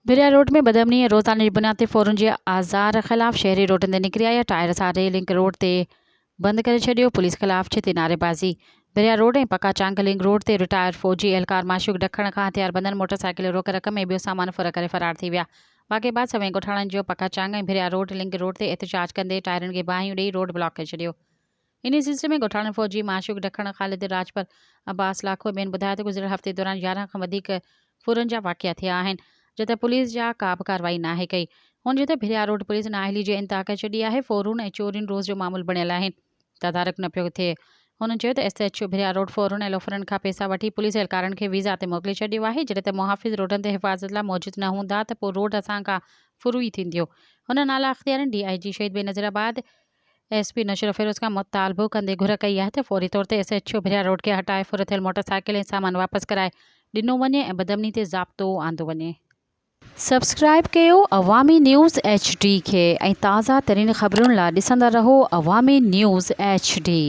ڀريا road ۾ بدامني ۽ روزاني جي بنياد تي ڦورن جي آزار خلاف شهري روڊن تي نڪري آيا، ٽائر ساڙي لنڪ روڊ تي بند ڪري ڇڏيو، پوليس خلاف ڇتي نعريبازي. ڀريا روڊ ۽ پڪا چانگ لنڪ روڊ تي رٽائرڊ فوجي اهلڪار معشوق ڊکڻ کان هٿياربندن موٽر سائيڪل روڪ رقم ۽ ٻيو سامان ڦر ڪري فرار ٿي ويا. واقعي بعد سوين ڳوٺاڻن جو پڪا چانگ ۽ ڀريا روڊ لنڪ روڊ تي احتجاج ڪندي ٽائرن کي باهيون ڏئي روڊ بلاڪ ڪري ڇڏيو. انهي سلسلي ۾ ڳوٺاڻن فوجي معشوق ڊکڻ، خالد راڄپر، عباس لاکو ۽ ٻين ٻڌايو ته گذريل هفتي دوران 11 کان وڌيڪ ڦرن جا واقعا ٿيا آهن جتي پوليس جا ڪا به ڪارروائي ناهي ڪئي. هن چيو ته ڀريا روڊ پوليس نااهلي جي انتها ڪري ڇڏي آهي، ڦورون ۽ چوريون روز جو معمول بڻيل آهن، تدارڪ نه پيو ٿئي. هنن چيو ته S H O Bhiria road ڦورن ۽ لوفرن کان پئسا وٺي پوليس اهلڪارن کي ويزا تي موڪلي ڇڏيو آهي، جڏهن ته محافظ روڊن تي حفاظت لاء موجود نه هوندا ته پوء روڊ اسان کان ڦرو ئي ٿينديو. هنن اعليٰ اختيارين ڊي I جي شهيد بينظيرآباد، ايس پي نوشهروفيروز کان مطالبو ڪندي گهر ڪئي آهي ته فوري طور تي ايس ايڇ او ڀريا روڊ کي هٽائي ڦر ٿيل موٽر سائيڪل ۽ سامان واپس ڪرائي ڏنو وڃي ۽ بدامني تي ضابطو آندو وڃي. سبسڪرائيب ڪيو عوامي نيوز ايڇ ڊي کي ۽ تازه ترين خبرن لا ڏسندا رهو عوامي نيوز ايڇ ڊي.